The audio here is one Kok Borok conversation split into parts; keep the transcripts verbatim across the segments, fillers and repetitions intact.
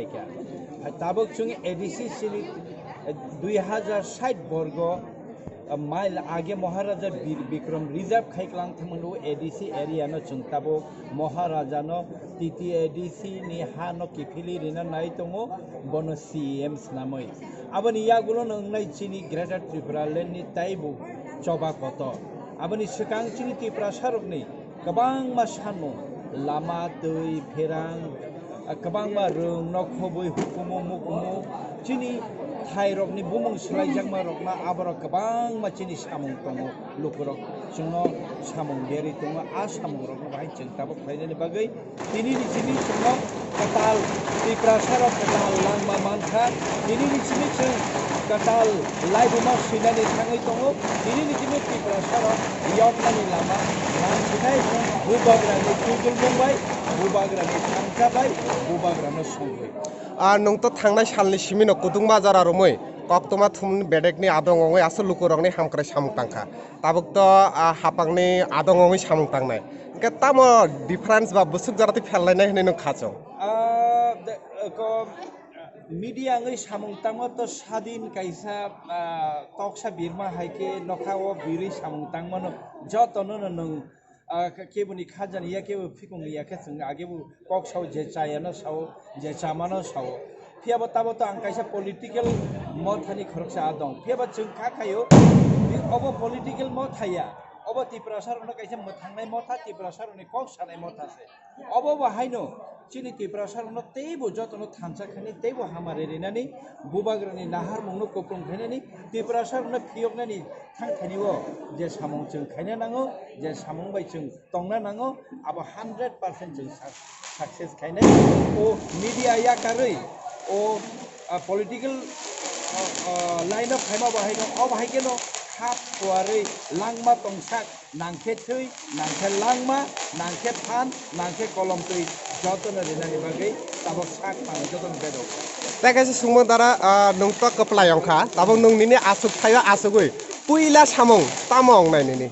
Hai tabuk chwng A D C chini, eh, dui hazar sait borgo, eh, mile age Maharaja Bir Bikram reserve khai klang thangmano A D C area no chwng tabuk Maharaja no T T A D C ni ha no kiphilwi rina nai tongo, bono C E M swnamwi. Aboni yagulo no wngnai chini Greater Tripura Land ni taibo choba kotor. Aboni swkang chini Tiprasa rokni kwbangma samung, lama, twi, pherang, ah, kwbangma rwng, nokhobwi, hukumu, mukumu, chini thairokni bumung swlaijakma rokna aborok kwbangma chini samung tongo. Lukurok chwngno samung berwi tongo, a samungrokno bahai chwng tabuk khlainani bagwi Tinini simi chwngno kwtal Tiprasarok kwtal langma mankha. Tinini simi chwng kwtal laibuma swinani thangwi tongo. Tinini simi Tiprasarok yoknani lama nangsinai Bubagrani tubulmung bai, Bubagrani thangcha bai, Bubagrano songwi. Ah, nwng to thangnai salni simino Kudukma jora romwi koktwma thumni bedekni adong wngwi aswk lukurokni hamkrai samung tangkha. Tabuk to, ah, hapangni adong wngwi samung tangnai. Hwnkhe tamo difference ba bwswk jora tei pherlainai hwnwi nwng kha chwng? Ah, de-, ko, media wngwi samung tangma to sadin kaisa, ah, toksa birma hai khe nokha o birwi samung tangmano jotono no nwng, ah, ke-, keboni khajani ya kebo phikung ya khe chwng agebo kok sao je chayano sao je chamano sao. Phiya bo tabo to ang kaisa political mothani khoroksa a dong. Phiya bo chwng kha khaio, obo political motha ya. Obo Tiprasa rokno kaisa mwthangnai motha, Tiprasa rokni kok sanai motha se. Obo bo haino chini Tiprasa rokno teibo jotono thansa khainai, teibo hamari rinani, Bubagrani naharmungno kupulung khainani, Tiprasa rokno phiyoknani thang thani o je samung chwng khaina nango, je samung bai chwng tongna nango, abo hundred percent chwng suc-, success khainai. O media yakarwi, o, ah, political, ah, ah, line of phaima bo haino, o bahai kheno hap kuarwi langma tongsak, nangkhe thwi, nangkhe langma, nangkhe phan, nangkhe kolom twi jotono rinani bagwi tabok sak manwi jotono bedok. Tei kaisa sungmung dara, ah, nwng to kwplai wngkha, tabok nwng nini aswk thaio aswkwi puila samung tamo wngnai nini?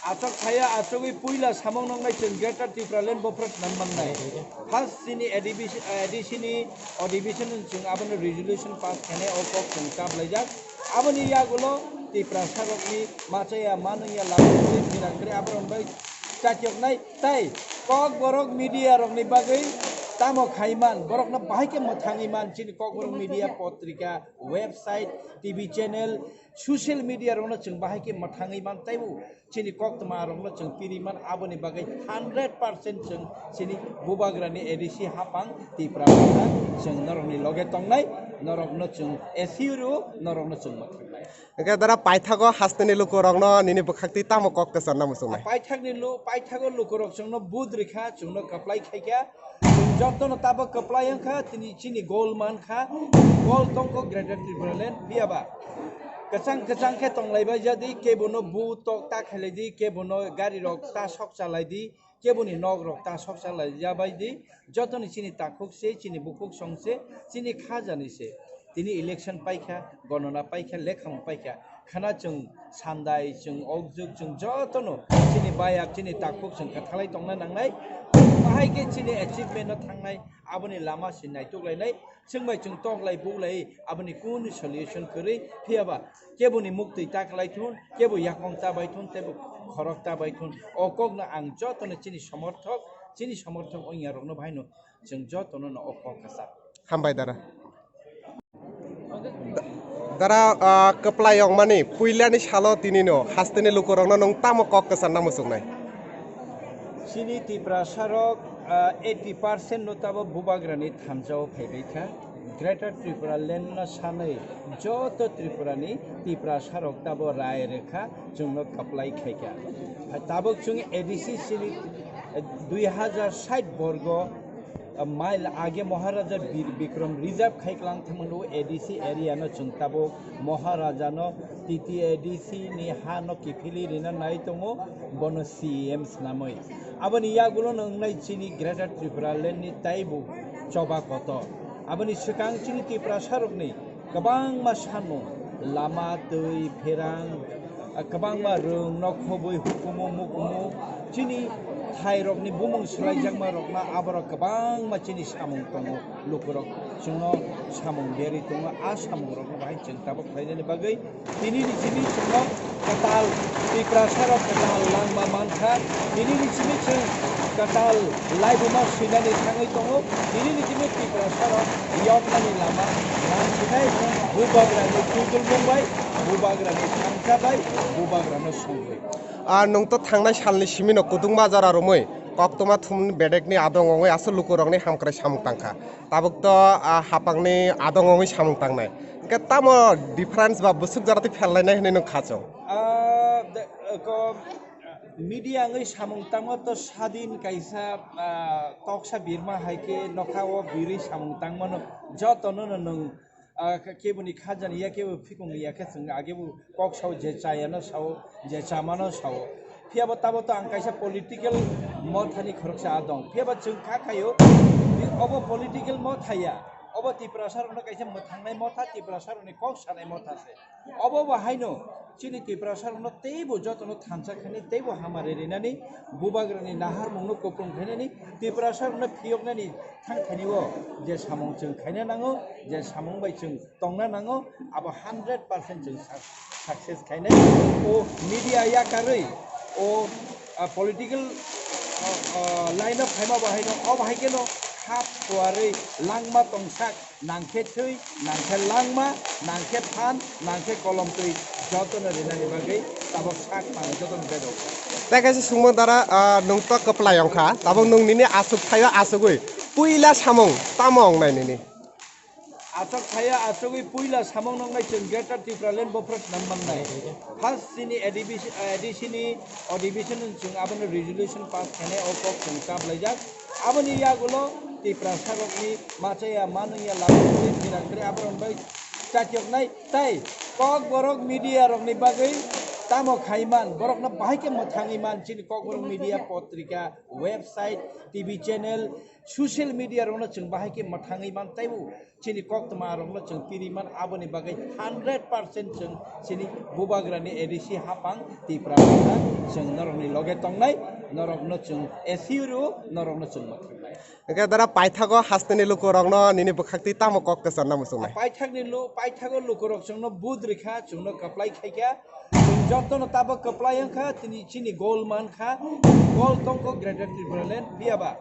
Aswk thaio aswkwi puila samung nongnai chwng Greater Tripura Land bophra swnam mangnai. First chini A D B C, A D C ni adhibeshon chwng abono resolution pass khainai o kok chwng kaplaijak. Aboni yagulo Tiprasa rokni machaya manwngya lama kwrwi, phira kwrwi aborok bai chakyoknai. Tai Kokborok media rokni bagwi tamo khaiman, borokno bahai khe mwthangwi man chini Kokborok media, potrika, website, T V channel, social media rokno chwng bahai khe mwthangwi man taibo. Chini koktwma rokno chwng piri man, aboni bagwi hundred percent chwng chini Bubagrani A D C hapang Tipra Motha chwng norokni loge tongnai, norokno chwng assure rw, norokno chwng mwthangwi. Hwnkhe dara paithago hasteni lukurokno nini bwkhaktwi tamo kok kwcharna muchungnai? Paithakni lu-, paithago lukurok chwngno budrikha, chwngno kwplai khaikha. Chwng jotono tabok kwplai wngkha, tini chini goal mankha, goal tongkho Greater Tripura Land, phiyaba kwchang kwchang khe tonglaibai jadi, kebono bu tok ta khailai di, kebono gari rok ta sok chalai di, keboni nok rok ta sok chalai ya bai di, jotoni chini takhuk se, chini bukhuk song se, chini khajani se. Tini election paikha, gonona paikha, lekham paikha, khana chwng sandai, chwng okjuk, chwng jotono chini bayap, chini takhuk chwng kwthalai tongna nangnai. Bahai khe chini achievement no thangnai, aboni lama se naituk lainai, chwng bai chwng tok lai buk lai, aboni kunu solution kwrwi, phiyaba keboni muktwi ta kwlai thun, kebo yakong ta bai thun, tebo khorok ta bai thun. O kokno ang jotono chini somorthok, chini somorthok wngya rokno bahaino chwng jotono no o kok kwchak. Hambai dara. Da-, dara, ah, kwplai wngmani puilani salo tinino hasteni lukurokno nwng tamo kok kwcharna muchungnai? Chini Tiprasa rok, ah, eighty percent no tabo Bubagrani thansa o phaibai kha. Greater Tripura Land no sanwi joto Tripura ni Tiprasa rok tabo rai rwkha, chwngno kwplai khaikha. Tabuk chwng A D C chini, eh, dui hazar sait borgo, eh, mile age Maharaja Bir Bikram reserve khai klang thangmano A D C area no chwng tabuk Maharaja no T T A D C ni ha no kiphilwi rina nai tongo, bono C E M swnamwi. Aboni yagulo no wngnai chini Greater Tripura Land ni taibo choba kotor. Aboni swkang chini Tiprasa rokni kwbangma samung, lama, twi, pherang, kwbangma rwng, nokhobwi, hukumu, mukumu, chini Hai rokni bumung swlaijakma rokno aborok kwbangma chini samung tongo, lukurok chwngno samung berwi tongo. A samung rokno bahai chwng tabuk khlainani bagwi tini ni simi chwngno kwtal Tiprasa rok kwtal langma mankha. Tini ni simi chwng kwtal laibuma swinani thangwi tongo. Tini ni simi Tiprasa rok yoknani lama nangsinai Bubagrani kudulmung bai, Bubagrani thangcha bai, Bubagrano songwi. Ah, nwng to thangnai salni simino kutung majara romwi koktwma thumni bedekni adong wngwi aswk lukurokni hamkrai samung tangkha. Tabuk to, ah, hapangni adong wngwi samung tangnai. Hwnkhe tamo difference ba bwswk jora twi pherlainai hwnwi nwng kha chwng? Ah, de-, ko, media wngwi samung tangma to sadin kaisa, ah, toksa birma hai khe nokha o birwi samung tangmano jotono no nwng ah, khe-, keboni khajani ya, kebo phikung ya khe chwng agebo kok sao, je chayano sao, je chamano sao. Phiya bo tabo to ang kaisa political mothani khoroksa a dong. Phiya bo chwng kha khaio, obo political motha ya. Obo Tiprasa rokno kaisa mwthangnai motha, Tiprasa rokni kok sanai motha se. Obo bo haino chini Tiprasa rokno teibo jotono thansa khainai, teibo hamari rinani, Bubagrani naharmungno kupulung khainani, Tiprasa rokno phiyoknani thang thani o je samung chwng khaina nango, je samung bai chwng tongna nango, abo hundred percent chwng suc-, success khainai. O media yakarwi, o, ah, political, ah, ah, line o phaima bo haino, o bahai kheno hap kuarwi langma tongsak, nangkhe thwi, nangkhe langma, nangkhe phan, nangkhe kolom twi, jotono rinani bagwi tabok sak manwi jotono bedok. Tei kaisa sungmung dara, ah, nwng to kwplai wngkha, tabok nwng nini aswk thaio aswgwi puila samung tamo wngnai nini? Aswk thaya, aswkwi puila samung noknai chwng Greater Tipraland bophrok swnam mangnai. First chini A D B C, A D C ni adhibeshon chwng abono resolution pass khainai o kok chwng kaplaijak. Aboni yagulo Tiprasa rokni machaya manwngya lama kwrwi thwirak kwrwi aborok bai chakyoknai. Tai Kokborok media rokni bagwi tamo khaiman, borokno bahai khe mwthangwi man chini Kokborok media potrika, website, T V channel, social media rokno chwng bahai khe mwthangwi man taibo. Chini koktwma rokno chwng piri man, aboni bagwi hundred percent chwng chini Bubagrani A D C hapang Tipra Motha chwng norokni loge tongnai, norokno chwng assure rwo, norokno chwng mwthwngnai. Hwnkhe dara paithago hasteni lukurokno nini bwkhaktwi tamo kok kwcharna muchungnai? Paithakni lu-, paithago lukurok chwngno budrikha, chwngno kwplai khaikha, chwng jotono tabok kwplai wngkha, tini chini goal mankha, goal tongkho Greater Tipraland, phiyaba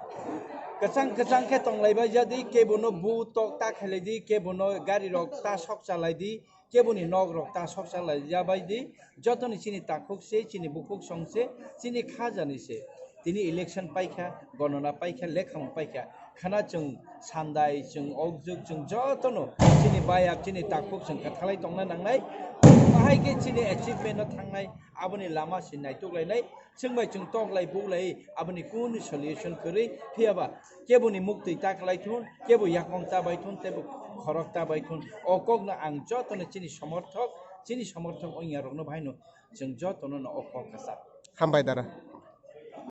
kwchang kwchang khe tonglaibai jadi, kebono bu tok ta khailai di, kebono gari rok ta sok chalai di, keboni nok rok ta sok chalai ya bai di, jotoni chini takhuk se, chini bukhuk song se, chini khajani se. Tini election paikha, gonona paikha, lekhamung paikha, khana chwng sandai, chwng okjuk, chwng jotono chini bayap, chini takhuk chwng kwthalai tongna nangnai. Bahai khe chini achievement no thangnai, aboni lama se naituk lainai. Chwng bai chwng tok lai buk lai, aboni kunu solution kwrwi, phiyaba keboni muktwi ta kwlai thun, kebo yakong ta bai thun, tebo khorok ta bai thun. O kokno ang jotono chini somorthok, chini somorthok wngya rokno bahaino chwng jotono no o kok kwchak. Hambai dara.